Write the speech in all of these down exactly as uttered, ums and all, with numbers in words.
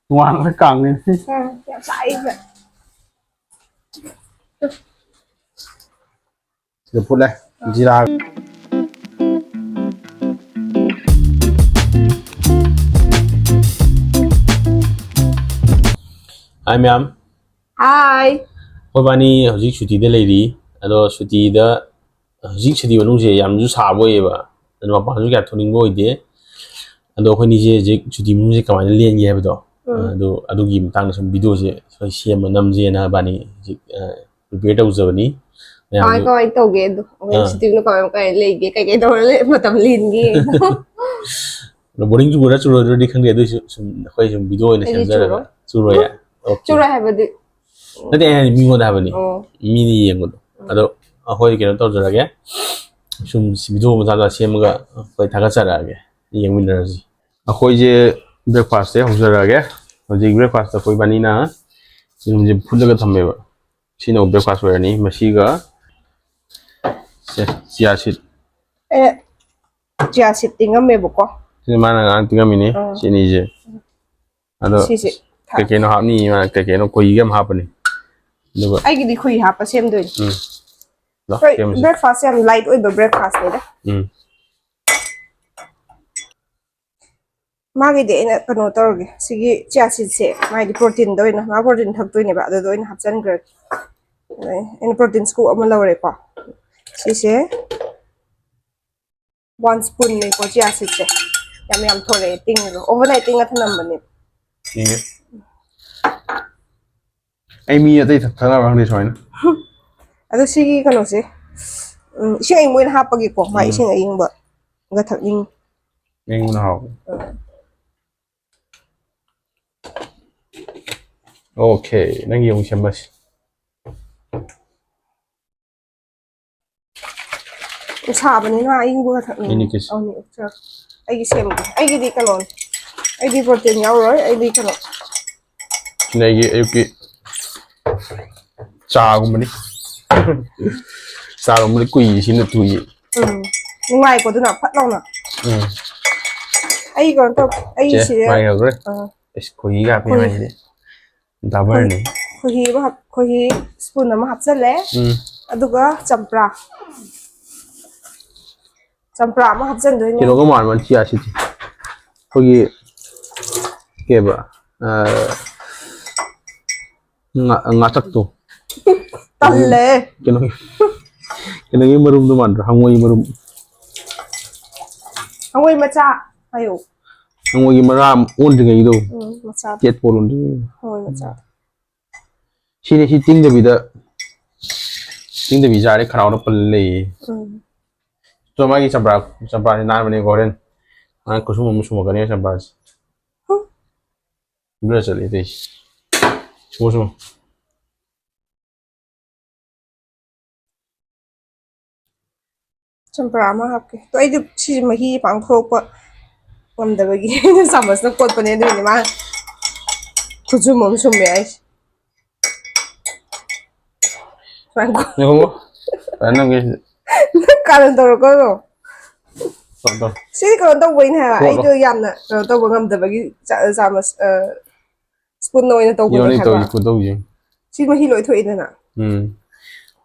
ꯇꯣꯉꯥꯟꯅ ꯀꯥꯡꯅꯤ꯫ ꯎꯝ, ꯌꯥꯝ ꯁꯥꯏꯕ꯫ ꯁꯤꯗ ꯐꯨꯠꯂꯦ꯫ ꯖꯤꯔꯥ꯫ ꯍꯥꯏ ꯃꯌꯥꯝ꯫ ꯍꯥꯏ꯫ ꯑꯩꯈꯣꯏꯕꯥꯅꯤ ꯍꯧꯖꯤꯛ ꯁꯨꯇꯤꯗ ꯂꯩꯔꯤ꯫ ꯑꯗꯣ ꯁꯨꯇꯤꯗ, ꯍꯧꯖꯤꯛ ꯁꯨꯇꯤ ꯃꯅꯨꯡꯁꯦ ꯌꯥꯝꯁꯨ ꯁꯥꯕ ꯑꯣꯏꯌꯦꯕ, ꯑꯗꯨꯅ ꯃꯄꯥꯟꯁꯨ ꯀꯌꯥ ꯊꯣꯛꯅꯤꯡꯕ ꯑꯣꯏꯗꯦ꯫ ꯑꯗꯣ ꯑꯩꯈꯣꯏꯅꯤꯁꯦ ꯍꯧꯖꯤꯛ ꯁꯨꯇꯤ ꯃꯅꯨꯡꯁꯦ ꯀꯃꯥꯏꯅ ꯂꯦꯟꯒꯦ ꯍꯥꯏꯕꯗꯣ, ꯎꯝ꯫ ꯑꯗꯨ, ꯑꯗꯨꯒꯤ ꯃꯇꯥꯡꯗ ꯁꯨꯝ ꯚꯤꯗꯤꯑꯣꯁꯦ ꯑꯩꯈꯣꯏ ꯁꯦꯝꯕ ꯅꯝꯁꯦꯅ ꯏꯕꯥꯅꯤ ꯍꯧꯖꯤꯛ, ꯑ, ꯄ꯭ꯔꯤꯄꯦꯌꯔ ꯇꯧꯖꯕꯅꯤ꯫ ꯀꯃꯥꯏ ꯃꯌꯥꯝꯁꯨ ꯀꯃꯥꯏꯅ ꯇꯧꯒꯦ ꯑꯗꯣ? ꯑꯩꯈꯣꯏ ꯑꯥ꯫ ꯁꯨꯇꯤꯗꯨꯅ ꯀꯃꯥꯏ ꯀꯃꯥꯏ ꯂꯩꯒꯦ? ꯀꯩ ꯀꯩ ꯇꯧꯔ ꯂꯩ-, ꯃꯇꯝ ꯂꯦꯟꯒꯦ? ꯑꯗꯣ ꯕꯣꯔꯤꯡ ꯆꯨꯒꯗ꯭ꯔꯥ ꯆꯨꯔꯣꯏꯗ꯭ꯔꯗꯤ ꯈꯪꯗꯦ, ꯑꯗꯨꯏꯁꯨ ꯁꯨꯝ ꯑꯩꯈꯣꯏ ꯁꯨꯝ ꯚꯤꯗꯤꯑꯣ ꯑꯣꯏꯅ ꯑꯩꯗꯤ ꯁꯦꯝꯖꯔꯒ꯫ ꯆꯨꯔꯣꯏ꯫ ꯆꯨꯔꯣꯏꯌꯦ? ꯑꯣꯀꯦ꯫ ꯆꯨꯔꯣꯏ ꯍꯥꯏꯕꯗꯤ? ꯅꯠꯇꯦ, ꯑꯩ ꯍꯥꯏꯗꯤ ꯃꯤꯉꯣꯟꯗ ꯍꯥꯏꯕꯅꯤ꯫ ꯑꯣ꯫ ꯃꯤꯅ ꯌꯦꯡꯕꯗꯣ꯫ ꯑꯗꯣ ꯑꯩꯈꯣꯏ ꯀꯩꯅꯣ ꯇꯧꯖꯔꯒꯦ, ꯁꯨꯝ ꯚꯤꯗꯤꯑꯣ ꯃꯆꯥ ꯃꯆꯥ ꯁꯦꯝꯃꯒ ꯑꯩꯈꯣꯏ ꯊꯥꯒꯠꯆꯔꯛꯑꯒꯦ, ꯌꯦꯡꯃꯤꯟꯅꯔꯁꯤ꯫ ꯑꯩꯈꯣꯏꯁꯦ ꯕ꯭ꯔꯦꯛꯐꯥꯁꯁꯦ ꯍꯧꯖꯔꯛꯑꯒꯦ꯫ ꯍꯧꯖꯤꯛ ꯕ꯭ꯔꯦꯛꯐꯥꯁꯇ ꯑꯩꯈꯣꯏ ꯏꯕꯥꯅꯤꯅ ꯌꯦꯔꯨꯝꯁꯦ ꯐꯨꯠꯂꯒ ꯊꯝꯃꯦꯕ꯫ ꯁꯤꯅ ꯕ꯭ꯔꯦꯛꯐꯥꯁ ꯑꯣꯏꯔꯅꯤ꯫ ꯃꯁꯤꯒ ꯁꯦ, ꯆꯤꯌꯥ ꯁꯤꯠ꯫ ꯑꯦ, ꯆꯤꯌꯥ ꯁꯤꯠ ꯇꯤꯡꯉꯝꯃꯦꯕꯀꯣ꯫ ꯁꯤꯅ ꯃꯥꯅ ꯉꯔꯥꯡ ꯇꯤꯡꯉꯝꯃꯤꯅꯤ꯫ ꯑꯥ꯫ ꯁꯤꯅꯤꯁꯦ꯫ ꯑꯗꯣ ꯁꯤꯁꯦ꯫ ꯀꯩ ꯀꯩꯅꯣ ꯍꯥꯞꯅꯤ, ꯃꯥ ꯀꯩ ꯀꯩꯅꯣ ꯈꯣꯏꯍꯤꯒ ꯌꯥꯝ ꯍꯥꯞꯄꯅꯤ꯫ ꯑꯗꯨꯒ ꯑꯩꯒꯤꯗꯤ ꯈꯣꯏꯍꯤ ꯍꯥꯞꯄ ꯁꯦꯝꯗꯣꯏꯅꯦ꯫ ꯎꯝ꯫ ꯂꯥꯎ, ꯍꯣꯏ, ꯁꯦꯝꯃꯁꯤ꯫ ꯕ꯭ꯔꯦꯛꯐꯥꯁ ꯌꯥꯝ ꯂꯥꯏꯠ ꯑꯣꯏꯕ ꯕ꯭ꯔꯦꯛꯐꯥꯁꯅꯤꯗ꯫ ꯎꯝ꯫ ꯃꯥꯒꯤꯗꯤ ꯑꯩꯅ ꯀꯩꯅꯣ ꯇꯧꯔꯒꯦ, ꯁꯤꯒꯤ ꯆꯤꯌꯥ ꯁꯤꯠꯁꯦ ꯃꯥꯒꯤ ꯄ꯭ꯔꯣꯇꯤꯟꯗ ꯑꯣꯏꯅ, ꯃꯥ ꯄ꯭ꯔꯣꯇꯤꯟ ꯊꯛꯇꯣꯏꯅꯦꯕ, ꯑꯗꯨꯗ ꯑꯣꯏꯅ ꯍꯥꯞꯆꯤꯟꯈ꯭ꯔꯒꯦ꯫ ꯑꯩꯅ ꯄ꯭ꯔꯣꯇꯤꯟ ꯁ꯭ꯀꯨꯞ ꯑꯃ ꯂꯧꯔꯦꯀꯣ꯫ ꯁꯤꯁꯦ ꯋꯥꯟ ꯁ꯭ꯄꯨꯟꯅꯦꯀꯣ ꯆꯤꯌꯥ ꯁꯤꯠꯁꯦ꯫ ꯌꯥꯝ ꯌꯥꯝ ꯊꯣꯛꯂꯛꯑꯦ ꯇꯤꯡꯉꯒ꯫ ꯑꯣꯚꯔꯅꯥꯏꯠ ꯇꯤꯡꯉ ꯊꯝꯂꯝꯕꯅꯦꯕ꯫ ꯌꯦꯡꯒꯦ꯫ ꯑꯩ ꯃꯤ ꯑꯇꯩ ꯊꯛ-, ꯊꯛꯅꯕ ꯈꯪꯗꯦ ꯁꯨꯃꯥꯏꯅ꯫ ꯑꯗꯣ ꯁꯤꯒꯤ ꯀꯩꯅꯣꯁꯦ, ꯎꯝ, ꯏꯁꯤꯡ ꯑꯏꯪꯕ ꯑꯣꯏꯅ ꯍꯥꯞꯄꯒꯦꯀꯣ꯫ ꯃꯥ ꯎꯝ꯫ ꯏꯁꯤꯡ ꯑꯏꯪꯕꯒ ꯊꯛꯅꯤꯡꯉꯤ꯫ ꯑꯏꯪꯕꯅ ꯍꯥꯎꯕ꯫ ꯑꯣꯀꯦ, ꯅꯪꯒꯤ ꯑꯃꯨꯛ ꯁꯦꯝꯃꯁꯤ꯫ ꯁꯥꯕꯅꯤꯅ ꯑꯏꯪꯕꯒ ꯊꯛꯅꯤꯡꯉꯤ꯫ ꯑꯩꯅ ꯀꯤꯁꯤ꯫ ꯑꯧꯅꯦ, ꯑꯣꯛꯆꯔ-, ꯑꯩꯒꯤ ꯁꯦꯝꯒꯦ꯫ ꯑꯩꯒꯤꯗꯤ ꯀꯩꯅꯣꯅꯤ꯫ ꯑꯩꯗꯤ ꯄ꯭ꯔꯣꯇꯤꯟ ꯌꯥꯎꯔꯣꯏ꯫ ꯑꯩꯗꯤ ꯀꯩꯅꯣ꯫ ꯁꯤꯅ ꯑꯩꯒꯤ ꯑꯌꯨꯛꯀꯤ ꯆꯥꯒꯨꯝꯕꯅꯤ꯫ ꯆꯥꯒꯨꯝꯕꯅꯤ, ꯀꯨꯏ, ꯁꯤꯅ ꯊꯨꯏ꯫ ꯎꯝ꯫ ꯅꯨꯡꯉꯥꯏꯀꯣ ꯑꯗꯨꯅ ꯐꯠ ꯂꯥꯎꯅ꯫ ꯎꯝ꯫ ꯑꯩ ꯀꯩꯅꯣ ꯇꯧ-, ꯑꯩ ꯆꯦ, ꯁꯤꯁꯦ, ꯃꯥꯏ ꯌꯧꯈ꯭ꯔꯦ꯫ ꯑꯥ, ꯑꯁ, ꯈꯣꯏꯍꯤꯒ ꯍꯥꯞꯄꯤ ꯈꯣꯏꯍꯤ꯫ ꯍꯥꯏꯁꯤꯗꯤ ꯗꯕꯜꯅꯤ꯫ ꯈꯣꯏꯍꯤ ꯑꯃ ꯍꯥꯞ-, ꯈꯣꯏꯍꯤ spoon ꯑꯃ ꯍꯥꯞꯆꯜꯂꯦ꯫ ꯎꯝ꯫ ꯑꯗꯨꯒ ꯆꯝꯄ꯭ꯔꯥ꯫ ꯆꯝꯄ꯭ꯔꯥ ꯑꯃ ꯍꯥꯞꯆꯟꯗꯣꯏꯅꯦ꯫ ꯀꯩꯅꯣꯒ ꯃꯥꯟꯕ, chia seed꯫ ꯑꯩꯈꯣꯏꯒꯤ ꯀꯩꯕ, ꯑ, ꯉꯥ-, ꯉꯥꯆꯛꯇꯣ꯫ ꯇꯜꯂꯦ꯫ ꯀꯩꯅꯣꯒꯤ, ꯀꯩꯅꯣꯒꯤ ꯃꯔꯨꯝꯗꯣ ꯃꯥꯟꯗ꯭ꯔꯣ? ꯍꯪꯉꯣꯏꯒꯤ ꯃꯔꯨꯝ꯫ ꯍꯪꯉꯣꯏ ꯃꯆꯥ ꯍꯥꯏꯌꯣ꯫ ꯍꯪꯉꯣꯏꯒꯤ ꯃꯔꯥ ꯑꯣꯟꯗ꯭ꯔꯤꯉꯩꯗꯣ꯫ ꯎꯝ, ꯃꯆꯥ꯫ ꯇꯦꯠ ꯄꯣ ꯑꯣꯟꯗ꯭ꯔꯤꯉꯩꯗꯣ꯫ ꯍꯪꯉꯣꯏ ꯃꯆꯥ꯫ ꯁꯤꯅꯤ, ꯁꯤ ꯇꯤꯡꯗꯕꯤꯗ, ꯇꯤꯡꯗꯕꯤ ꯆꯥꯔꯗꯤ ꯈꯅꯥꯎꯗ ꯄꯜ ꯂꯩꯌꯦ꯫ ꯎꯝ꯫ ꯑꯗꯣ ꯃꯥꯒꯤ ꯆꯝꯄ꯭ꯔꯥ, ꯆꯝꯄ꯭ꯔꯥꯁꯤ ꯅꯥꯟꯕꯅꯦꯀꯣ ꯍꯣꯔꯦꯟ꯫ ꯍꯣꯔꯦꯟ ꯈꯨꯁꯨꯝ ꯑꯃ ꯁꯨꯝꯃꯛꯀꯅꯤ ꯆꯝꯄ꯭ꯔꯥꯁꯦ꯫ ꯍꯨꯝ꯫ ꯑꯗꯨꯅ ꯆꯠꯂꯤ ꯑꯇꯩꯁꯦ꯫ ꯁꯨꯝꯃꯣ, ꯁꯨꯝꯃꯣ꯫ ꯆꯝꯄ꯭ꯔꯥ ꯑꯃ ꯍꯥꯞꯀꯦ꯫ ꯑꯗꯣ ꯑꯩꯗꯤ ꯁꯤꯁꯦ ꯃꯍꯤ ꯄꯥꯡ ꯊꯣꯛꯂꯛꯄ ꯉꯝꯗꯕꯒꯤ ꯑꯩꯅ ꯆꯥꯃꯁꯅ ꯀꯣꯠꯄꯅꯦ, ꯑꯗꯨꯒꯤꯅꯦ ꯃꯥ ꯈꯨꯠꯁꯨꯝ ꯑꯃ ꯁꯨꯝꯃꯦ ꯍꯥꯏꯁꯦ꯫ ꯁꯨꯃꯥꯏꯅ ꯀꯣ-, ꯌꯦꯡꯉꯣ, ꯅꯪꯒꯤ ꯅꯪ ꯀꯥꯔꯟ ꯇꯧꯔꯛꯀꯅꯣ꯫ ꯇꯧ, ꯇꯧ꯫ ꯁꯤꯗꯤ ꯀꯩꯅꯣ ꯇꯧꯕꯩꯅꯦ ꯍꯥꯏꯕ, ꯀꯣꯠꯂꯣ꯫ ꯑꯩꯗꯣ ꯌꯥꯝꯅ ꯀꯩꯅꯣ ꯇꯧꯕ ꯉꯝꯗꯕꯒꯤ ꯆꯥ-, ꯆꯥꯃꯁ, ꯑ, spoon ꯑꯣꯏꯅ ꯇꯧꯕꯅꯦ ꯌꯦꯡꯉꯣ, ꯍꯥꯏꯕ꯫ ꯇꯧꯔꯤ ꯈꯨꯇꯧꯁꯦ꯫ ꯁꯤ ꯃꯍꯤ ꯂꯣꯏ ꯊꯣꯛꯏꯗꯅ꯫ ꯎꯝ꯫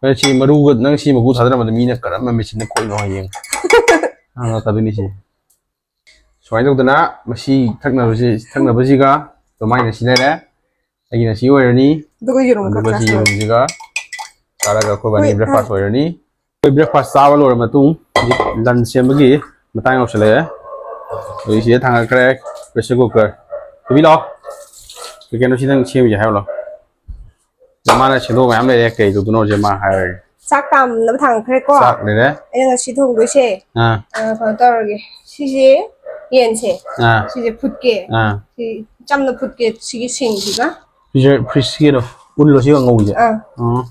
ꯅꯪ ꯁꯤ ꯃꯔꯨꯒ, ꯅꯪ ꯁꯤ ꯃꯀꯨ ꯊꯥꯗꯔꯝꯕꯗ ꯃꯤꯅ ꯀꯔꯝꯕ ꯃꯦꯆꯤꯟꯗ ꯈꯣꯛꯏꯅꯣ ꯍꯌꯦꯡ ꯍꯪꯉꯛꯀꯗꯣꯏꯅꯤ ꯁꯤ꯫ ꯁꯨꯃꯥꯏꯅ ꯇꯧꯗꯅ ꯃꯁꯤ ꯊꯛꯅꯕꯁꯤ, ꯊꯛꯅꯕꯁꯤꯒ ꯑꯗꯨꯃꯥꯏꯅ ꯁꯤ ꯂꯩꯔꯦ꯫ ꯑꯩꯒꯤꯅ ꯁꯤ ꯑꯣꯏꯔꯅꯤ꯫ ꯑꯗꯨꯒ ꯌꯦꯔꯨꯝ ꯑꯗꯨꯒ ꯈꯔ ꯁꯤ ꯆꯥꯁꯤꯜꯂꯣ꯫ ꯌꯦꯔꯨꯝꯁꯤꯒ ꯆꯥꯔꯒ ꯑꯩꯈꯣꯏ ꯕꯥꯅꯤ ꯍꯣꯏ, breakfast ꯍꯣꯏ꯫ ꯑꯣꯏꯔꯅꯤ꯫ ꯑꯩꯈꯣꯏ breakfast ꯆꯥꯕ ꯂꯣꯏꯔ ꯃꯇꯨꯡ, ꯍꯧꯖꯤꯛ lunch ꯁꯦꯝꯕꯒꯤ ꯃꯇꯥꯡ ꯌꯧꯁꯜꯂꯛꯑꯦ꯫ ꯍꯧꯖꯤꯛ ꯁꯤꯗ ꯊꯥꯡꯒꯠꯈ꯭ꯔꯦ pressure cooker꯫ ꯊꯣꯏꯕꯤ ꯂꯥꯛꯑꯣ꯫ ꯀꯩ ꯀꯩꯅꯣ ꯁꯤ ꯅꯪ ꯁꯦꯝꯃꯤꯁꯦ ꯍꯥꯏꯔꯣ ꯂꯥꯛꯑꯣ꯫ ꯃꯥꯅ ꯁꯦꯝꯗꯣꯛ ꯃꯌꯥꯝ ꯂꯩꯔꯦ, ꯀꯩ ꯇꯧꯗꯣꯏꯅꯣ ꯍꯧꯖꯤꯛ ꯃꯥ ꯍꯥꯏꯔꯒꯦ꯫ ꯆꯥꯛ ꯀꯥꯝꯅꯕ ꯊꯥꯡꯒꯠꯈ꯭ꯔꯦꯀꯣ꯫ ꯆꯥꯛ ꯂꯩꯔꯦ꯫ ꯑꯩꯅ ꯉꯁꯤ ꯊꯣꯡꯗꯣꯏꯁꯦ, ꯑꯥ꯫ ꯑ, ꯀꯩꯅꯣ ꯇꯧꯔꯒꯦ꯫ ꯁꯤꯁꯦ ꯌꯦꯟꯁꯦ꯫ ꯑꯥ꯫ ꯁꯤꯁꯦ ꯐꯨꯠꯀꯦ꯫ ꯑꯥ꯫ ꯁꯤ ꯆꯝꯅ ꯐꯨꯠꯀꯦ, ꯁꯤꯒꯤ ꯁꯤꯡꯁꯤꯒ꯫ Freezer, fridge ꯀꯩꯅꯣ, ꯎꯜꯂꯣ ꯁꯤꯒ ꯉꯧꯔꯤꯁꯦ? ꯑꯥ꯫ ꯑꯣ꯫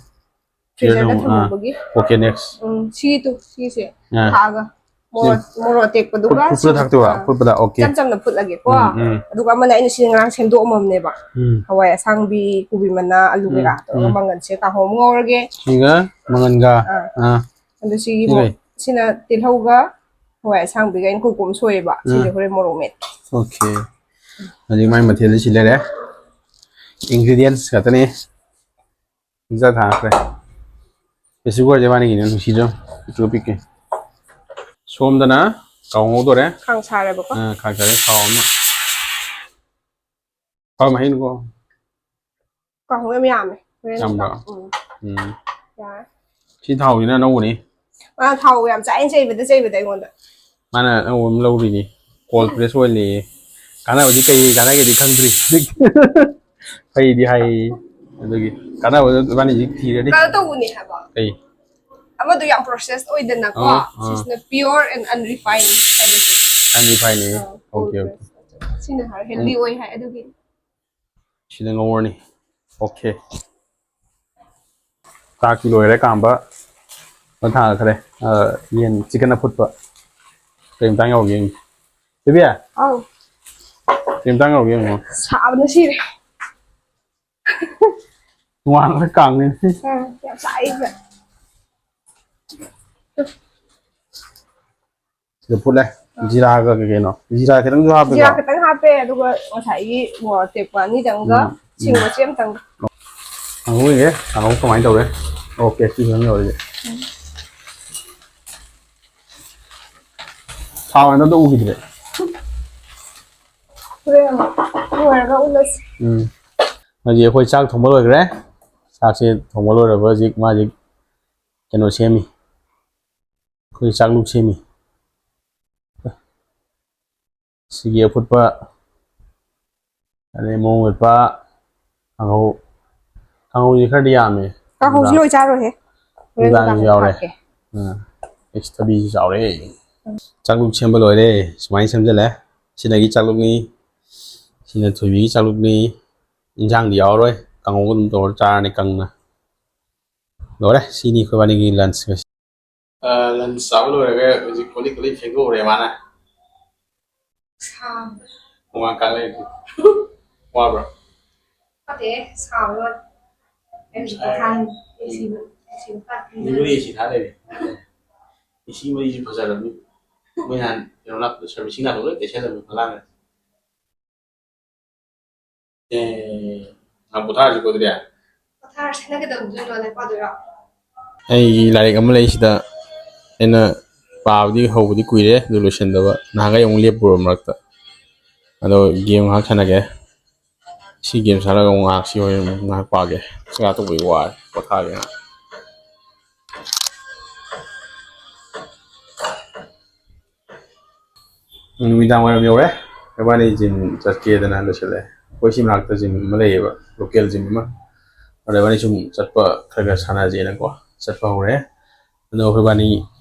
Freezer ꯗ ꯐ꯭ꯔꯤꯖꯔꯗ ꯑꯃꯨꯛ, ꯑꯥ꯫ ꯊꯝꯃꯨꯕꯒꯤ꯫ Okay, next. ꯎꯝ, ꯁꯤ ꯇꯨ, ꯁꯤꯁꯦ ꯑꯥ꯫ ꯊꯥꯛꯑꯒ ꯃꯣꯔꯣꯛ, ꯁꯤ ꯃꯣꯔꯣꯛ ꯑꯇꯦꯛꯄꯗꯨꯒ ꯐꯨꯠ-, ꯐꯨꯠꯄꯗ ꯁꯤ, ꯊꯥꯛꯇꯣꯏꯕ? ꯑꯥ꯫ ꯐꯨꯠꯄꯗ, okay. ꯏꯆꯝ ꯆꯝꯅ ꯐꯨꯠꯂꯒꯦꯀꯣ꯫ ꯎꯝ, ꯎꯝ꯫ ꯑꯗꯨꯒ ꯑꯃꯅ ꯑꯩꯅ ꯁꯤ ꯉꯔꯥꯡ ꯁꯦꯝꯗꯣꯛꯑꯝꯃꯕꯅꯦꯕ꯫ ꯎꯝ꯫ ꯍꯋꯥꯏ ꯑꯁꯥꯡꯕꯤ, ꯀꯣꯕꯤ ꯃꯅꯥ, ꯑꯂꯨ ꯎꯝ, ꯀꯩꯀꯥ ꯇꯧꯔꯒ ꯎꯝ꯫ ꯃꯪꯒꯟꯁꯦ ꯀꯥꯡꯍꯧ ꯑꯃ ꯉꯧꯔꯒꯦ꯫ ꯁꯤꯒ ꯃꯪꯒꯟꯒ꯫ ꯑꯥ꯫ ꯑꯥ꯫ ꯑꯗꯨ ꯁꯤꯒꯤ ꯁꯤ ꯃꯣ-, ꯀꯩ? ꯁꯤꯅ ꯇꯤꯜꯍꯧꯒ ꯍꯋꯥꯏ ꯑꯁꯥꯡꯕꯤꯒ ꯑꯩꯅ ꯀꯨꯞ ꯀꯨꯞ ꯁꯣꯏꯌꯦꯕ꯫ ꯁꯤꯁꯦ ꯎꯝ꯫ ꯍꯣꯔꯦꯟ ꯃꯣꯔꯣꯛ ꯃꯦꯠ꯫ Okay. ꯍꯧꯖꯤꯛ ꯃꯥꯏ ꯃꯊꯦꯜꯗꯤ ꯁꯤ ꯂꯩꯔꯦ꯫ Ingredients ꯈꯛꯇꯅꯤ꯫ ꯄꯤꯖ ꯊꯥꯈ꯭ꯔꯦ꯫ Pressure cooker ꯁꯦ ꯃꯥꯅꯤꯒꯤꯅꯦ, ꯅꯨꯡꯁꯤꯗ꯭ꯔꯣ? ꯄꯤꯛꯇ꯭ꯔꯨ ꯄꯤꯛꯀꯦ꯫ ꯁꯣꯝꯗꯅ ꯀꯥꯡꯉꯧ ꯉꯧꯗꯣꯔꯦ꯫ ꯈꯥꯡ ꯁꯥꯔꯦꯕꯀꯣ꯫ ꯑꯥ, ꯈꯥꯡ ꯁꯥꯔꯦ, ꯊꯥꯎ ꯑꯃ꯫ ꯊꯥꯎ ꯃꯍꯤꯅꯀꯣ꯫ ꯀꯥꯡꯍꯧ ꯌꯥꯝ ꯌꯥꯝꯃꯦ꯫ ꯍꯣꯔꯦꯟ ꯌꯥꯝꯕ꯭ꯔꯣ? ꯎꯝ꯫ ꯎꯝ꯫ ꯌꯥꯔꯦ꯫ ꯁꯤ ꯊꯥꯎꯁꯤꯅ ꯑꯅꯧꯕꯅꯤ꯫ ꯃꯥꯅ ꯊꯥꯎ ꯌꯥꯝ ꯆꯥꯏꯅ ꯆꯩꯕꯗ ꯆꯩꯕꯗ ꯑꯩꯉꯣꯟꯗ꯫ ꯃꯥꯅ ꯑꯅꯧꯕ ꯑꯃ ꯂꯧꯔꯤꯅꯤ꯫ Cold press ꯑꯣꯏꯜꯅꯦꯌꯦ꯫ ꯀꯥꯟꯅꯕꯗꯤ ꯀꯩ ꯀꯥꯟꯅꯒꯦꯗꯤ ꯈꯪꯗ꯭ꯔꯤ꯫ ꯐꯩꯗꯤ ꯍꯥꯏꯌꯦ꯫ ꯑꯗꯨꯒꯤ ꯀꯥꯟꯅꯕꯗꯣ ꯏꯕꯥꯅꯤ ꯍꯧꯖꯤꯛ ꯊꯤꯔꯅꯤ꯫ ꯀꯩꯅꯣ ꯇꯧꯕꯅꯦ ꯍꯥꯏꯕ꯫ ꯀꯩ? ꯑꯃꯗꯣ ꯌꯥꯝ process ꯑꯣꯏꯗꯅꯀꯣ꯫ ꯑꯥ, ꯑꯥ꯫ ꯁꯤꯁꯤꯅ pure and unrefined ꯍꯥꯏꯕꯁꯦ꯫ Unrefined ꯅꯦ꯫ ꯑꯥ, okay, cold okay꯫ Press꯫ ꯁꯤꯅ ꯍꯥꯏ healthy ꯎꯝ꯫ ꯑꯣꯏ ꯍꯥꯏ ꯑꯗꯨꯒꯤ꯫ ꯁꯤꯗ ꯉꯧꯔꯅꯤ꯫ Okay꯫ ꯆꯥꯛꯇꯤ ꯂꯣꯏꯔꯦ ꯀꯥꯝꯕ꯫ ꯂꯣꯏ ꯊꯥꯡꯒꯠꯈ꯭ꯔꯦ꯫ ꯑ, ꯌꯦꯟ chicken ꯑꯐꯨꯠꯄ꯫ ꯀꯩ ꯃꯇꯥꯡ ꯌꯧꯔꯒꯦ ꯌꯦꯡꯒꯦ꯫ ꯕꯦꯕꯤ! ꯑꯧ꯫ ꯀꯩ ꯃꯇꯥꯡ ꯌꯧꯔꯒꯦ ꯌꯦꯡꯉꯣ꯫ ꯁꯥꯕꯅ ꯁꯤꯔꯦ꯫ ꯇꯣꯉꯥꯟꯅ ꯀꯥꯡꯅꯤ꯫ ꯑ, ꯌꯥꯝ ꯁꯥꯏꯕ꯫ ꯁꯤꯗ ꯐꯨꯠꯂꯦ꯫ ꯑꯥ꯫ ꯖꯤꯔꯥꯒ ꯀꯩ ꯀꯩꯅꯣ? ꯖꯤꯔꯥ ꯈꯤꯇꯪꯁꯨ ꯍꯥꯞꯄꯦꯀꯣ? ꯖꯤꯔꯥ ꯈꯤꯇꯪ ꯍꯥꯞꯄꯦ, ꯑꯗꯨꯒ ꯉꯁꯥꯏꯒꯤ ꯃꯣꯔꯣꯛ ꯑꯇꯦꯛꯄ ꯑꯅꯤꯗꯪꯒ ꯎꯝ, ꯁꯤꯡ ꯎꯝ꯫ ꯃꯆꯦ ꯑꯃꯇꯪꯒ꯫ ꯀꯥꯡꯍꯧ ꯌꯦꯡꯒꯦ, ꯀꯥꯡꯍꯧ ꯀꯃꯥꯏꯅ ꯇꯧꯔꯦ? Okay, ꯁꯤ ꯐꯤꯕꯝ ꯌꯧꯔꯦ꯫ ꯎꯝ꯫ ꯊꯥꯎ ꯍꯥꯏꯅ ꯑꯝꯇ ꯎꯈꯤꯗ꯭ꯔꯦ꯫ ꯍꯣꯔꯦꯟ ꯑꯃꯨꯛ ꯂꯣꯏꯔꯒ ꯎꯠꯂꯁꯤ꯫ ꯎꯝ꯫ ꯍꯧꯖꯤꯛ ꯑꯩꯈꯣꯏ ꯆꯥꯛ ꯊꯣꯡꯕ ꯂꯣꯏꯈ꯭ꯔꯦ꯫ ꯆꯥꯛꯁꯦ ꯊꯣꯡꯕ ꯂꯣꯏꯔꯒ ꯍꯧꯖꯤꯛ ꯃꯥ ꯍꯧꯖꯤꯛ ꯀꯩꯅꯣ ꯁꯦꯝꯃꯤ꯫ ꯑꯩꯈꯣꯏ ꯆꯥꯛꯂꯨꯛ ꯁꯦꯝꯃꯤ꯫ ꯁꯤꯒꯤ ꯑꯐꯨꯠꯄ, ꯑꯗꯩ ꯃꯣꯔꯣꯛ ꯃꯦꯠꯄ, ꯀꯥꯡꯍꯧ, ꯀꯥꯡꯍꯧꯁꯦ ꯈꯔꯗꯤ ꯌꯥꯝꯃꯦ꯫ ꯀꯥꯡꯍꯧꯁꯤ ꯅꯨꯡꯗꯥꯡ-, ꯂꯣꯏ ꯆꯥꯔꯣꯏꯍꯦ꯫ ꯍꯣꯔꯦꯟ ꯅꯨꯡꯗꯥꯡꯁꯨ ꯅꯨꯡꯗꯥꯡ ꯌꯥꯎꯔꯦ꯫ ꯊꯥꯛꯀꯦ꯫ ꯑꯥ, ꯑꯩꯁ, ꯊꯕꯤꯁꯨ ꯆꯥꯎꯔꯦ꯫ ꯎꯝ꯫ ꯆꯥꯛꯂꯨꯛ ꯁꯦꯝꯕ ꯂꯣꯏꯔꯦ꯫ ꯁꯨꯃꯥꯏꯅ ꯁꯦꯝꯖꯤꯜꯂꯦ꯫ ꯁꯤꯗꯒꯤ ꯆꯥꯛꯂꯨꯛꯅꯤ, ꯁꯤꯅ ꯊꯣꯏꯕꯤꯒꯤ ꯆꯥꯛꯂꯨꯛꯅꯤ꯫ ꯏꯟꯖꯥꯡꯗꯤ ꯌꯥꯎꯔꯔꯣꯏ, ꯀꯥꯡꯍꯧ ꯑꯗꯨꯝ ꯇꯧꯔ ꯆꯥꯔꯅꯤ ꯀꯪꯅ꯫ ꯂꯣꯏꯔꯦ, ꯁꯤꯅꯤ ꯑꯩꯈꯣꯏꯕꯥꯅꯤꯒꯤ lunch ꯉꯁꯤ꯫ ꯑ, lunch ꯆꯥꯕ ꯂꯣꯏꯔꯒ ꯍꯧꯖꯤꯛ ꯀꯣꯜ ꯂꯤꯛ ꯂꯣꯏ ꯐꯦꯡꯗꯣꯛꯎꯔꯦ ꯃꯥꯅ꯫ ꯁꯥꯕ꯫ ꯍꯨꯃꯥꯡ ꯀꯥꯡ ꯂꯩꯔꯦ꯫ ꯋꯥꯕ꯭ꯔꯣ? ꯐꯠꯇꯦ, ꯁꯥꯕ ꯂꯣꯏꯔꯦ꯫ ꯑꯩ ꯍꯧꯖꯤꯛ ꯄꯣꯊꯥꯔꯤ꯫ AC ꯗ, AC ꯗ ꯄꯥꯛ ꯃꯤꯕꯨꯗꯤ AC ꯊꯥ ꯂꯩꯔꯦ꯫ AC ꯃꯩꯁꯤ ꯐꯖꯔꯕꯅꯤ꯫ ꯃꯣꯏ ꯅꯍꯥꯟ ꯀꯩꯅꯣ ꯂꯥꯛꯄꯗ, servicing ꯂꯥꯛꯄꯗ ꯂꯣꯏ ꯇꯩꯁꯜꯂꯕꯅꯤ ꯐꯛꯂꯥꯡꯒ꯫ ꯑꯦ, ꯉꯥꯏꯍꯥꯛ ꯄꯣꯊꯥꯔꯁꯤꯀꯣ ꯑꯗꯨꯗꯤ꯫ ꯄꯣꯊꯥꯔꯁꯤ꯫ ꯅꯪ ꯀꯩꯗꯧꯗꯣꯏꯅꯣ? ꯂꯥꯏꯔꯤꯛ ꯄꯥꯗꯣꯏꯔꯣ? ꯑꯩꯒꯤ ꯂꯥꯏꯔꯤꯛ ꯑꯃ ꯂꯩ ꯁꯤꯗ, ꯑꯩꯅ ꯄꯥꯕꯗꯤ ꯍꯧꯕꯗꯤ ꯀꯨꯏꯔꯦ, ꯑꯗꯨ ꯂꯣꯏꯁꯤꯟꯗꯕ꯫ ꯅꯍꯥꯟꯈꯩ ꯑꯃꯨꯛ ꯂꯦꯞꯄꯨꯔꯕ ꯃꯔꯛꯇ꯫ ꯑꯗꯣ ꯒꯦꯝ ꯉꯥꯏꯍꯥꯛ ꯁꯥꯟꯅꯒꯦ꯫ ꯁꯤ ꯒꯦꯝ ꯁꯥꯟꯅꯔꯒ ꯑꯃꯨꯛ ꯉꯥꯏꯍꯥꯛ ꯁꯤ ꯍꯣꯔꯦꯟ ꯑꯃꯨꯛ ꯉꯥꯏꯍꯥꯛ ꯄꯥꯒꯦ꯫ ꯆꯥꯛ ꯆꯥ ꯇꯣꯛꯄꯒꯤ ꯋꯥꯔꯦ, ꯄꯣꯊꯥꯒꯦ ꯉꯥꯏꯍꯥꯛ꯫ ꯅꯨꯃꯤꯗꯥꯡ ꯋꯥꯏꯔꯝ ꯌꯧꯔꯦ꯫ ꯏꯕꯥꯅꯤ ꯖꯤꯝ ꯆꯠꯀꯦꯗꯅ ꯂꯣꯏꯁꯤꯜꯂꯦ꯫ ꯑꯩꯈꯣꯏ ꯁꯤ ꯃꯅꯥꯛꯇ ꯖꯤꯝ ꯑꯃ ꯂꯩꯌꯦꯕ, ꯂꯣꯀꯦꯜ ꯖꯤꯝ ꯑꯃ꯫ ꯑꯗ ꯏꯕꯥꯅꯤ ꯁꯨꯝ ꯆꯠꯄ ꯈꯔ ꯈꯔ ꯁꯥꯟꯅꯁꯦꯅꯀꯣ, ꯆꯠꯄ ꯍꯧꯔꯦ꯫ ꯑꯗꯣ ꯑꯩꯈꯣꯏ ꯏꯕꯥꯅꯤ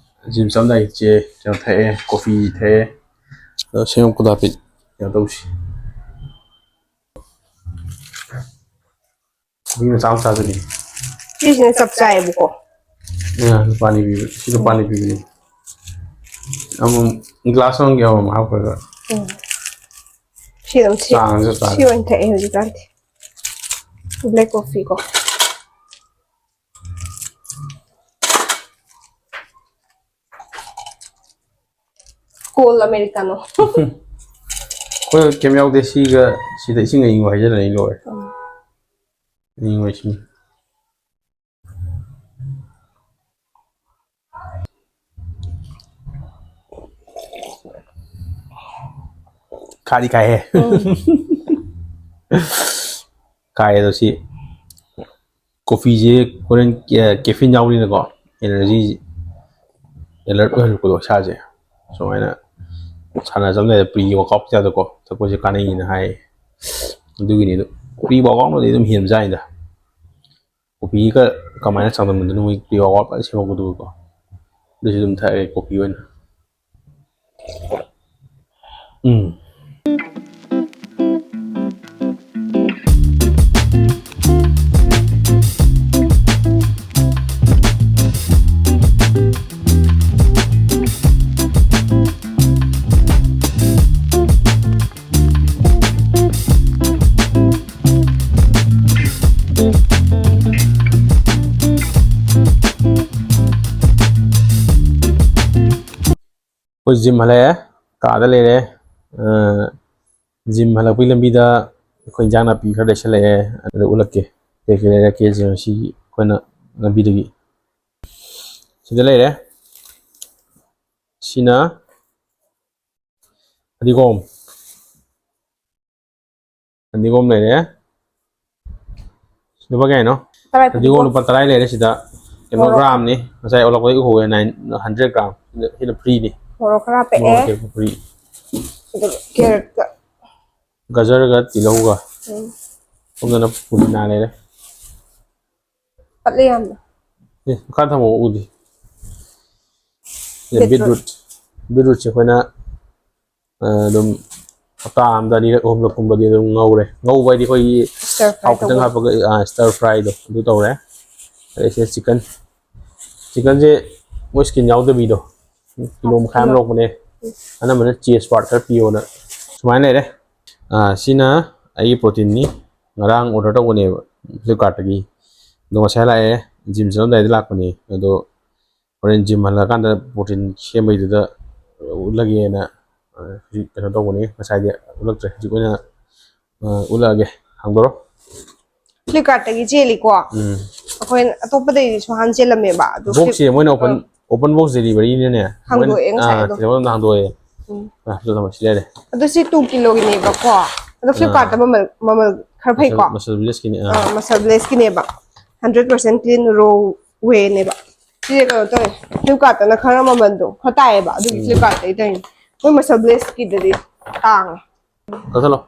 ꯖꯤꯝ ꯆꯠꯂꯝꯗꯥꯏ ꯆꯦ ꯀꯩꯅꯣ ꯊꯛꯑꯦ, ꯀꯣꯐꯤ ꯊꯛꯑꯦ꯫ ꯑꯗꯣ ꯁꯦꯝ ꯀꯣꯗꯥꯄꯤꯠ ꯀꯩꯅꯣ ꯇꯧꯁꯤ꯫ ꯃꯤ ꯃꯆꯥ ꯃꯆꯥꯗꯨꯅꯤ꯫ ꯁꯤꯁꯤꯅ ꯆꯞ ꯆꯥꯏꯌꯦꯕꯀꯣ꯫ ꯑ, ꯂꯨꯄꯥ ꯑꯅꯤ ꯄꯤꯕ꯫ ꯁꯤ ꯂꯨꯄꯥ ꯑꯅꯤ ꯄꯤꯕꯅꯤ꯫ ꯑꯃꯨꯛ ꯒ꯭ꯂꯥꯁ ꯑꯃꯒꯤ ꯑꯃꯃꯝ ꯍꯥꯞꯈ꯭ꯔꯒ꯫ ꯎꯝ꯫ ꯁꯤ ꯑꯗꯨꯝ ꯁꯤ, ꯆꯥꯡꯁꯨ ꯆꯥꯡ꯫ ꯁꯤ ꯑꯣꯏꯅ ꯊꯛꯑꯦ ꯍꯧꯖꯤꯛꯀꯥꯟꯗꯤ꯫ ꯕ꯭ꯂꯦꯛ ꯀꯣꯐꯤ ꯀꯣ꯫ Call americano. ꯑꯩꯈꯣꯏ ꯀꯩꯝ ꯌꯥꯎꯗꯦ꯫ ꯁꯤꯒ ꯁꯤꯗ ꯏꯁꯤꯡ ꯑꯏꯪꯕ ꯍꯩꯖꯤꯜꯂꯅꯤ, ꯂꯣꯏꯔꯦ꯫ ꯎꯝ꯫ ꯑꯏꯪꯕ ꯏꯁꯤꯡ꯫ ꯈꯥꯗꯤ ꯈꯥꯏꯍꯦ꯫ ꯎꯝ꯫ ꯈꯥꯏ ꯑꯗꯣ ꯁꯤ ꯀꯣꯐꯤꯁꯦ ꯍꯣꯔꯦꯟ, ꯑ, caffeine ꯌꯥꯎꯕꯅꯤꯅꯀꯣ, energy alert ꯑꯣꯏꯍꯜꯂꯛꯄꯗꯣ ꯏꯁꯥꯁꯦ꯫ ꯁꯨꯃꯥꯏꯅ ꯁꯥꯟꯅ ꯆꯠꯂꯝꯗꯥꯏꯗ pre workout type ꯇꯀꯣ ꯊꯛꯄꯁꯦ ꯀꯥꯟꯅꯩꯅ ꯍꯥꯏ꯫ ꯑꯗꯨꯒꯤꯅꯤ꯫ ꯑꯗꯨ pre workout ꯅꯗꯤ ꯑꯗꯨꯝ ꯍꯦꯟꯕꯖꯥꯠꯅꯤꯗ꯫ ꯀꯣꯐꯤꯒ ꯀꯃꯥꯏꯅ ꯆꯥꯡꯗꯝꯅꯗꯣꯏꯅꯣ? ꯃꯣꯏ pre workout ꯐꯖꯅ ꯁꯦꯝꯃꯛꯄꯗꯨꯒꯀꯣ꯫ ꯑꯗꯨꯁꯨ ꯑꯗꯨꯝ ꯊꯛꯑꯦ ꯀꯣꯐꯤ ꯑꯣꯏꯅ꯫ ꯎꯝ꯫ ꯑꯩꯈꯣꯏ ꯖꯤꯝ ꯍꯜꯂꯛꯑꯦ, ꯀꯥꯗ ꯂꯩꯔꯦ꯫ ꯑ, ꯖꯤꯝ ꯍꯜꯂꯛꯄꯒꯤ ꯂꯝꯕꯤꯗ ꯑꯩꯈꯣꯏ ꯏꯟꯖꯥꯡ ꯅꯥꯄꯤ ꯈꯔ ꯂꯩꯁꯜꯂꯛꯑꯦ, ꯑꯗꯨ ꯎꯠꯂꯛꯀꯦ꯫ ꯀꯩ ꯀꯩ ꯂꯩꯔꯛꯀꯦꯁꯦ ꯉꯁꯤ ꯑꯩꯈꯣꯏꯅ ꯂꯝꯕꯤꯗꯒꯤ꯫ ꯁꯤꯗ ꯂꯩꯔꯦ꯫ ꯁꯤꯅ ꯐꯗꯤꯒꯣꯝ꯫ ꯐꯗꯤꯒꯣꯝ ꯂꯩꯔꯦ꯫ ꯂꯨꯄꯥ ꯀꯌꯥꯅꯣ? ꯇꯔꯥ ꯐꯗꯤꯒꯣꯝ ꯐꯗꯤꯒꯣꯝ꯫ ꯂꯨꯄꯥ ꯇꯔꯥ ꯂꯩꯔꯦ ꯁꯤꯗ꯫ ꯀꯩꯅꯣ ꯃꯣꯔꯣꯛ꯫ ꯒ꯭ꯔꯥꯝꯅꯤ꯫ ꯉꯁꯥꯏ ꯑꯣꯜꯂꯛꯄꯗꯒꯤ ꯎꯍꯧꯋꯦ, ꯅꯥꯏꯟ ꯍꯟꯗ꯭ꯔꯦꯠ ꯒ꯭ꯔꯥꯝ꯫ ꯁꯤꯗ, ꯁꯤꯅ ꯐ꯭ꯔꯤꯅꯤ꯫ ꯃꯣꯔꯣꯛ ꯈꯔ ꯄꯦꯛꯑꯦ꯫ ꯃꯣꯔꯣꯛ ꯑꯇꯦꯛꯄ ꯐ꯭ꯔꯤ꯫ ꯑꯗꯨꯒ ꯀꯦꯔꯠꯀ꯫ ꯒꯖꯔꯒ ꯇꯤꯜꯍꯧꯒ꯫ ꯎꯝ꯫ ꯁꯣꯝꯗꯅ ꯄꯨꯗꯤꯅꯥ ꯂꯩꯔꯦ꯫ ꯄꯠꯂꯦ ꯌꯥꯝꯅ꯫ ꯑꯦ, ꯃꯈꯥ ꯊꯝꯃꯣ ꯎꯗꯤ꯫ ꯁꯤꯗ ꯕꯤꯠꯔꯨꯠ꯫ ꯕꯤꯠꯔꯨꯠ꯫ ꯕꯤꯠꯔꯨꯠꯁꯦ ꯑꯩꯈꯣꯏꯅ, ꯑ, ꯑꯗꯨꯝ ꯍꯞꯇꯥ ꯑꯃꯗ ꯑꯅꯤꯔꯛ ꯑꯍꯨꯝꯂꯛ ꯀꯨꯝꯕꯗꯤ ꯑꯗꯨꯝ ꯉꯧꯔꯦ꯫ ꯉꯧꯕ ꯍꯥꯏꯗꯤ ꯑꯩꯈꯣꯏꯒꯤ ꯁ꯭ꯇꯔ ꯐ꯭ꯔꯥꯏ ꯊꯥꯎ ꯈꯤꯇꯪ ꯇꯧꯕ꯫ ꯍꯥꯞꯄꯒ, ꯑ, ꯁ꯭ꯇꯔ ꯐ꯭ꯔꯥꯏꯗꯣ ꯑꯗꯨ ꯇꯧꯔꯦ꯫ ꯑꯗꯩ ꯁꯤꯗ ꯆꯤꯛꯀꯟ꯫ ꯆꯤꯛꯀꯟꯁꯦ ꯃꯣꯏ ꯁ꯭ꯀꯤꯟ ꯌꯥꯎꯗꯕꯤꯗꯣ꯫ ꯀꯤꯂꯣ ꯃꯈꯥꯏ ꯑꯃ ꯀꯤꯂꯣ꯫ ꯂꯧꯕꯅꯦ꯫ ꯎꯝ꯫ ꯑꯅꯝꯕꯅ ꯆꯦꯁ ꯄꯥꯔꯠ ꯈꯔ ꯄꯤꯌꯣꯅ꯫ ꯁꯨꯃꯥꯏꯅ ꯂꯩꯔꯦ꯫ ꯑ, ꯁꯤꯅ ꯑꯩꯒꯤ ꯄ꯭ꯔꯣꯇꯤꯟꯅꯤ꯫ ꯉꯔꯥꯡ ꯑꯣꯔꯗꯔ ꯇꯧꯕꯅꯦꯕ Flipkartꯇꯒꯤ꯫ ꯑꯗꯣ ꯉꯁꯥꯏ ꯂꯥꯛꯑꯦ꯫ ꯖꯤꯝ ꯆꯠꯂꯝꯗꯥꯏꯗ ꯂꯥꯛꯄꯅꯦ꯫ ꯑꯗꯣ ꯍꯣꯔꯦꯟ ꯖꯤꯝ ꯍꯜꯂꯛꯑꯀꯥꯟꯗ ꯄ꯭ꯔꯣꯇꯤꯟ ꯁꯦꯝꯕꯩꯗꯨꯗ ꯎꯠꯂꯒꯦꯅ, ꯑ, ꯍꯧꯖꯤꯛ ꯀꯩꯅꯣ ꯇꯧꯕꯅꯤ꯫ ꯉꯁꯥꯏꯗꯤ ꯎꯠꯂꯛꯇ꯭ꯔꯦ꯫ ꯍꯧꯖꯤꯛ ꯑꯣꯏꯅ, ꯑ, ꯎꯠꯂꯛꯑꯒꯦ꯫ ꯍꯥꯡꯗꯣꯔꯣ꯫ Flipkartꯇꯒꯤ ꯆꯦꯜꯂꯤꯀꯣ꯫ ꯎꯝ꯫ ꯑꯩꯈꯣꯏꯅ ꯑꯇꯣꯞꯄꯗꯩꯁꯨ ꯍꯥꯟꯅ ꯆꯦꯜꯂꯝꯃꯦꯕ꯫ ꯑꯗꯣ ꯕꯣꯛꯁꯁꯦ ꯃꯣꯏꯅ open, ꯑ, open box deliveryꯅꯤꯅꯅꯦ꯫ ꯍꯥꯡꯗꯣꯛꯑꯦ ꯃꯣꯏꯅ, ꯉꯁꯥꯏ ꯑ, ꯑꯗꯣ꯫ ꯊꯤꯜꯂꯛꯄ ꯃꯇꯝꯗ ꯍꯥꯡꯗꯣꯛꯑꯦ꯫ ꯎꯝ꯫ ꯑ, ꯁꯤꯗ ꯊꯝꯃꯣ, ꯁꯤ ꯂꯩꯔꯦ꯫ ꯑꯗꯣ ꯁꯤ two ꯀꯤꯂꯣꯒꯤꯅꯦꯕꯀꯣ꯫ ꯑꯗꯣ ꯑꯥ꯫ Flipkartꯇ ꯃꯃꯜ, ꯃꯃꯜ ꯈꯔ ꯐꯩꯀꯣ? ꯃꯁꯜ, ꯃꯁꯜ ꯕ꯭ꯂꯦꯁꯀꯤꯅꯦ, ꯑꯥ꯫ ꯑꯥ, ꯃꯁꯜ ꯕ꯭ꯂꯦꯁꯀꯤꯅꯦꯕ꯫ Hundred percent clean raw wheyꯅꯦꯕ꯫ ꯁꯤꯁꯦ ꯀꯩꯅꯣ ꯇꯧꯋꯦ, Flipkartꯇꯅ ꯈꯔ ꯃꯃꯜꯗꯣ ꯈꯔ ꯇꯥꯏꯌꯦꯕ, ꯑꯗꯨꯒꯤ ꯎꯝ꯫ Flipkartꯇꯒꯤ ꯇꯧꯔꯤꯅꯦ꯫ ꯃꯣꯏ ꯃꯁꯜ ꯕ꯭ꯂꯦꯁꯀꯤꯗꯗꯤ ꯇꯥꯡꯉꯦ꯫ ꯀꯛꯊꯠꯂꯣ꯫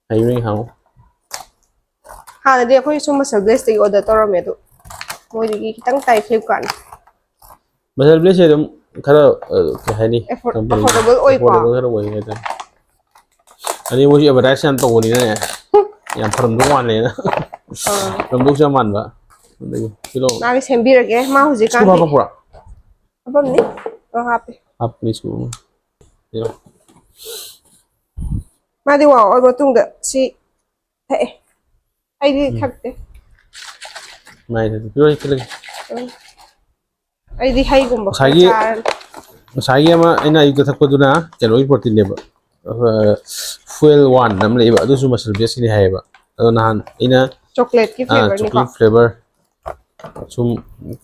ꯍꯩꯕ꯭ꯔꯥ ꯌꯦꯡꯉꯣ꯫ ꯍꯥꯟꯅꯗꯤ ꯑꯩꯈꯣꯏ ꯁꯨꯝ ꯃꯁꯜ ꯕ꯭ꯂꯦꯁꯇꯒꯤ order ꯇꯧꯔꯝꯃꯦ, ꯑꯗꯣ ꯃꯣꯏꯗꯒꯤ ꯈꯤꯇꯪ ꯇꯥꯏ Flipkartꯅ꯫ ꯃꯁꯜ ꯕ꯭ꯂꯦꯁꯁꯦ ꯑꯗꯨꯝ ꯈꯔ, ꯑ, ꯀꯩ ꯍꯥꯏꯅꯤ? Afford-, company affordable ꯑꯣꯏꯀꯣ? Affordable ꯈꯔ ꯑꯣꯏ ꯍꯥꯏꯇꯥꯔꯦ꯫ ꯑꯗꯩ ꯃꯣꯏꯁꯨ advertise ꯌꯥꯝ ꯇꯧꯕꯅꯤꯅꯅꯦ, ꯌꯥꯝ ꯐꯔꯝꯗꯧ ꯃꯥꯜꯂꯦꯅ꯫ ꯑꯥ꯫ ꯐꯔꯝꯗꯧꯁꯨ ꯌꯥꯝ ꯃꯥꯟꯕ꯫ ꯑꯗꯒꯤ ꯁꯤ ꯂꯧ-, ꯃꯥꯒꯤ ꯁꯦꯝꯕꯤꯔꯒꯦ, ꯃꯥ ꯍꯧꯖꯤꯛꯀꯥꯟꯗꯤ ꯁꯤꯕꯨ ꯍꯥꯞꯄꯛꯄ꯭ꯔꯣ? ꯍꯥꯞꯄꯝꯅꯤ꯫ ꯑ, ꯍꯥꯞꯄꯦ꯫ ꯍꯥꯞꯄꯅꯤ ꯁꯤꯕꯨ꯫ ꯌꯦꯡꯉꯣ꯫ ꯃꯥꯗꯤ ꯋꯥ ꯑꯣꯏꯕ ꯃꯇꯨꯡꯗ ꯁꯤ ꯊꯛꯑꯦ꯫ ꯑꯩꯗꯤ ꯎꯝ꯫ ꯊꯛꯇꯦ꯫ ꯃꯥꯏ ꯊꯛꯇꯦ꯫ ꯄꯤꯔꯛꯑꯣ, ꯑꯩ ꯊꯤꯜꯂꯒꯦ꯫ ꯎꯝ꯫ ꯑꯩꯗꯤ ꯍꯩꯒꯨꯝꯕ ꯈꯔ ꯉꯁꯥꯏꯒꯤ, ꯆꯥꯔꯅꯤ꯫ ꯉꯁꯥꯏꯒꯤ ꯑꯃ ꯑꯩꯅ ꯑꯌꯨꯛꯇ ꯊꯛꯄꯗꯨꯅ ꯀꯩꯅꯣꯒꯤ ꯄ꯭ꯔꯣꯇꯤꯟꯅꯦꯕ꯫ ꯑ, Fuel One ꯑꯃ ꯂꯩꯕ, ꯑꯗꯨꯁꯨ muscle base ꯀꯤꯅꯤ ꯍꯥꯏꯌꯦꯕ꯫ ꯑꯗꯣ ꯅꯍꯥꯟ ꯑꯩꯅ ꯆꯣꯀ꯭ꯂꯦꯠꯀꯤ ꯑꯥ, ꯐ꯭ꯂꯦꯕꯔꯅꯤꯀꯣ꯫ Chocolate flavor ꯁꯨꯝ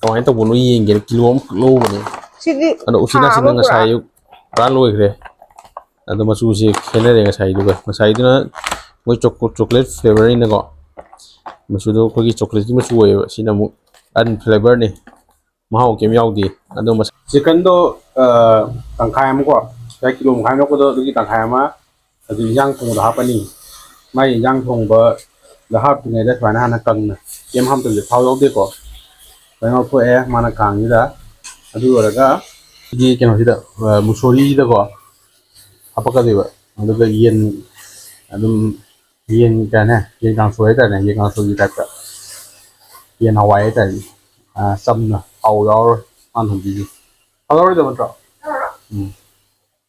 ꯀꯃꯥꯏꯅ ꯇꯧꯕꯅꯣ ꯌꯦꯡꯒꯦꯅ ꯀꯤꯂꯣ ꯑꯃꯈꯛ ꯂꯧꯕꯅꯦ꯫ ꯁꯤꯗꯤ ꯑꯗꯣ ꯎꯆꯤꯟ ꯊꯥ ꯅꯥꯆꯤꯟꯅ ꯑꯃ ꯉꯁꯥꯏ ꯄꯨꯔꯥ ꯑꯌꯨꯛ ꯄꯨꯔꯥ ꯂꯣꯏꯈ꯭ꯔꯦ꯫ ꯑꯗꯣ ꯃꯆꯨꯁꯦ ꯈꯦꯠꯅꯔꯦ ꯉꯁꯥꯏꯗꯨꯒ꯫ ꯉꯁꯥꯏꯗꯨꯅ ꯃꯣꯏ ꯆꯣꯀꯣ-, chocolate flavour ꯅꯤꯅꯀꯣ꯫ ꯃꯆꯨꯗꯣ ꯑꯩꯈꯣꯏꯒꯤ ꯆꯣꯀ꯭ꯂꯦꯠꯀꯤ ꯃꯆꯨ ꯑꯣꯏꯌꯦꯕ꯫ ꯁꯤꯅ ꯑꯃꯨꯛ unflavoured ꯅꯤ꯫ ꯃꯍꯥꯎ ꯀꯩꯝ ꯌꯥꯎꯗꯦ꯫ ꯑꯗꯣ ꯃꯁ-, ꯆꯤꯛꯀꯟꯗꯣ, ꯑ, ꯇꯪꯈꯥꯏ ꯑꯃꯀꯣ, ꯉꯁꯥꯏ ꯀꯤꯂꯣ ꯃꯈꯥꯏ ꯑꯃ ꯂꯧꯕꯗꯣ ꯑꯗꯨꯒꯤ ꯇꯪꯈꯥꯏ ꯑꯃ, ꯑꯗꯨ ꯏꯟꯖꯥꯡ ꯊꯣꯡꯕꯗ ꯍꯥꯞꯄꯅꯤ꯫ ꯃꯥꯏ ꯏꯟꯖꯥꯡ ꯊꯣꯡꯕꯗ ꯍꯥꯞꯇ꯭ꯔꯤꯉꯩꯗ ꯁꯨꯃꯥꯏꯅ ꯍꯥꯟꯅ ꯀꯪꯅ, ꯀꯩꯝ ꯍꯥꯞꯇꯕꯤꯗ, ꯊꯥꯎ ꯌꯥꯎꯗꯦꯀꯣ꯫ ꯁꯨꯃꯥꯏꯅ ꯉꯧꯊꯣꯛꯑꯦ ꯃꯥꯅ ꯀꯥꯡꯁꯤꯗ꯫ ꯑꯗꯨ ꯂꯣꯏꯔꯒ ꯁꯤꯒꯤ ꯀꯩꯅꯣꯁꯤꯗ, ꯑ, ꯃꯨꯁꯣꯔꯤꯁꯤꯗꯀꯣ ꯍꯥꯄꯛꯀꯗꯣꯏꯕ꯫ ꯑꯗꯨꯒ ꯌꯦꯟ ꯑꯗꯨꯝ, ꯌꯦꯟ ꯀꯩ ꯍꯥꯏꯅꯤ, ꯌꯦꯟ ꯀꯥꯡꯁꯣꯏ ꯍꯥꯏꯇꯥꯔꯦꯅꯦ, ꯌꯦꯟ ꯀꯥꯡꯁꯣꯏꯒꯤ type ꯇ꯫ ꯌꯦꯟ ꯍꯋꯥꯏ ꯍꯥꯏꯇꯥꯔꯦꯅꯦ꯫ ꯑ, ꯆꯝꯅ, ꯊꯥꯎ ꯌꯥꯎꯔꯣꯏ ꯃꯥꯅ ꯊꯣꯡꯕꯤꯁꯦ꯫ ꯊꯥꯎ ꯌꯥꯎꯔꯣꯏꯗꯕ ꯅꯠꯇ꯭ꯔꯣ? ꯎꯝ꯫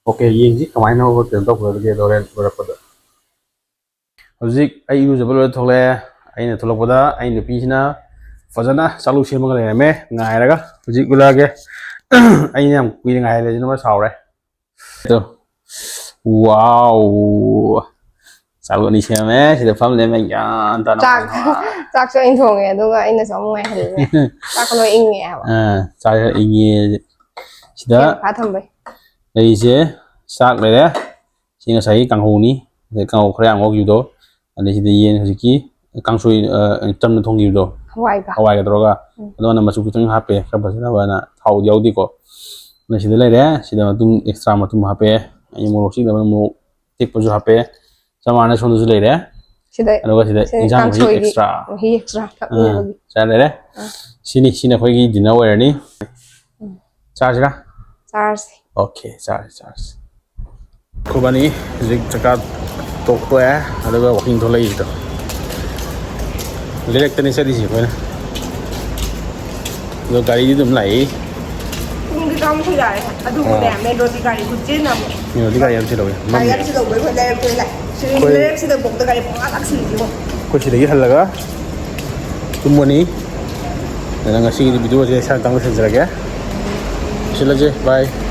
Okay, ꯌꯦꯡꯁꯤ ꯀꯃꯥꯏꯅ ꯀꯩꯅꯣ ꯇꯧꯒꯗꯒꯦꯗꯣ ꯍꯣꯔꯦꯟ ꯂꯣꯏꯔꯛꯄꯗ꯫ ꯍꯧꯖꯤꯛ ꯑꯩ ꯏꯔꯨꯖꯕ ꯂꯣꯏꯔ ꯊꯣꯛꯂꯛꯑꯦ꯫ ꯑꯩꯅ ꯊꯣꯛꯂꯛꯄꯗ ꯑꯩ ꯅꯨꯄꯤꯁꯤꯅ ꯐꯖꯅ ꯆꯥꯂꯨ ꯁꯦꯝꯃꯒ ꯂꯩꯔꯝꯃꯦ, ꯉꯥꯏꯔꯒ꯫ ꯍꯧꯖꯤꯛ ꯎꯠꯂꯛꯑꯒꯦ꯫ ꯑꯩꯅ ꯌꯥꯝ ꯀꯨꯏꯅ ꯉꯥꯏꯍꯜꯂꯦ ꯁꯤꯅ ꯃꯥ ꯁꯥꯎꯔꯦ꯫ ꯑꯗꯣ, wow! ꯆꯥꯂꯨ ꯑꯅꯤ ꯁꯦꯝꯃꯦ, ꯁꯤꯗ ꯐꯝ ꯂꯩꯔꯝꯃꯦ, ꯒ꯭ꯌꯥꯟ ꯇꯥꯅ꯫ ꯆꯥꯛ, ꯆꯥꯛꯁꯨ ꯑꯩꯅ ꯊꯣꯡꯉꯦ, ꯑꯗꯨꯒ ꯑꯩꯅꯁꯨ ꯑꯃꯨꯛ ꯉꯥꯏꯍꯜꯂꯦ꯫ ꯆꯥꯛ ꯂꯣꯏ ꯏꯪꯉꯦ ꯍꯥꯏꯕ꯫ ꯑꯥ, ꯆꯥꯛ ꯏꯪꯉꯦ꯫ ꯁꯤꯗ ꯐꯦꯟ ꯃꯈꯥ ꯊꯝꯕꯩ꯫ ꯂꯩꯔꯤꯁꯦ ꯆꯥꯛ ꯂꯩꯔꯦ꯫ ꯁꯤ ꯉꯁꯥꯏꯒꯤ ꯀꯥꯡꯍꯧꯅꯤ꯫ ꯑꯗꯩ ꯀꯥꯡꯍꯧ ꯈꯔ ꯌꯥꯝ ꯉꯧꯈꯤꯕꯗꯣ꯫ ꯑꯗꯩ ꯁꯤꯗ ꯌꯦꯟ ꯍꯧꯖꯤꯛꯀꯤ ꯀꯥꯡꯁꯣꯏ, ꯑ, ꯆꯝꯅ ꯊꯣꯡꯈꯤꯕꯗꯣ꯫ ꯍꯋꯥꯏꯒ꯫ ꯍꯋꯥꯏꯒ ꯇꯧꯔꯒ꯫ ꯎꯝ꯫ ꯑꯗꯣ ꯑꯩꯅ ꯃꯆꯨ ꯈꯤꯇꯪ ꯍꯥꯞꯄꯦ, ꯈꯔ ꯐꯖꯅꯕꯅ꯫ ꯊꯥꯎꯗꯤ ꯌꯥꯎꯗꯦꯀꯣ꯫ ꯑꯗ ꯁꯤꯗ ꯂꯩꯔꯦ꯫ ꯁꯤꯗ ꯃꯇꯨꯝ extra ꯃꯇꯨꯝ ꯍꯥꯞꯄꯦ꯫ ꯑꯩ ꯃꯣꯔꯣꯛ ꯆꯤꯛꯅꯕ ꯃꯣꯔꯣꯛ ꯑꯇꯦꯛꯄꯁꯨ ꯍꯥꯞꯄꯦ꯫ ꯆꯞ ꯃꯥꯟꯅ ꯁꯣꯝꯗꯁꯨ ꯂꯩꯔꯦ꯫ ꯁꯤꯗ ꯑꯗꯨꯒ ꯁꯤꯗ ꯁꯤꯗ ꯏꯟꯁꯥꯡ ꯃꯍꯤ ꯀꯥꯡꯁꯣꯏꯒꯤ extra꯫ ꯃꯍꯤ extra ꯑꯥ, ꯊꯛꯅꯕꯒꯤ꯫ ꯆꯥ ꯂꯩꯔꯦ꯫ ꯑꯥ꯫ ꯁꯤꯅꯤ, ꯁꯤꯅ ꯑꯩꯈꯣꯏꯒꯤ dinner ꯑꯣꯏꯔꯅꯤ꯫ ꯎꯝ꯫ ꯆꯥꯔꯁꯤꯔꯥ? ꯆꯥꯔꯁꯤ꯫ Okay, ꯆꯥꯔꯁꯤ, ꯆꯥꯔꯁꯤ꯫ ꯑꯩꯈꯣꯏꯕꯥꯅꯤ ꯍꯧꯖꯤꯛ ꯆꯥꯛꯆꯥ ꯇꯣꯛ-, ꯇꯣꯛꯑꯦ, ꯑꯗꯨꯒ walking ꯊꯣꯛꯂꯛꯏꯁꯤꯗꯣ꯫ ꯂꯩꯔꯛꯇꯅꯤ ꯆꯠꯂꯤꯁꯦ ꯑꯩꯈꯣꯏꯅ꯫ ꯑꯗꯣ ꯒꯥꯔꯤꯗꯤ ꯑꯗꯨꯝ ꯂꯥꯛꯏ꯫ ꯄꯨꯡꯗꯤ ꯇꯔꯥꯃꯥꯊꯣꯏ ꯇꯥꯔꯦ꯫ ꯑꯗꯨꯕꯨꯅꯦ, ꯑꯥ꯫ Main road ꯀꯤ ꯒꯥꯔꯤ ꯈꯨꯆꯤꯟ ꯑꯃ꯫ Main road ꯀꯤ ꯒꯥꯔꯤ ꯌꯥꯝ ꯆꯤꯜꯍꯧꯋꯤ꯫ ꯒꯥꯔꯤ ꯌꯥꯝ ꯆꯤꯜꯍꯧꯕꯩ ꯑꯩꯈꯣꯏ ꯂꯩꯔꯛꯇ ꯂꯥꯛꯑꯦ꯫ ꯁꯤꯗ ꯑꯩꯈꯣꯏ ꯂꯩꯔꯛꯁꯤꯗꯐꯥꯎꯗ ꯒꯥꯔꯤ ꯄꯪꯂꯥꯛ ꯂꯥꯛꯁꯤꯜꯂꯤꯁꯤꯕꯣ꯫ ꯑꯩꯈꯣꯏ ꯁꯤꯗꯒꯤ ꯍꯜꯂꯒ ꯇꯨꯝꯃꯅꯤ꯫ ꯑꯗꯨꯅ ꯉꯁꯤꯒꯤꯗꯤ video ꯁꯦ ꯁ꯭ꯋꯥꯏ ꯃꯇꯥꯡ ꯂꯣꯏꯁꯤꯟꯖꯔꯒꯦ꯫ ꯂꯣꯏꯁꯤꯜꯂꯁꯦ꯫ Bye꯫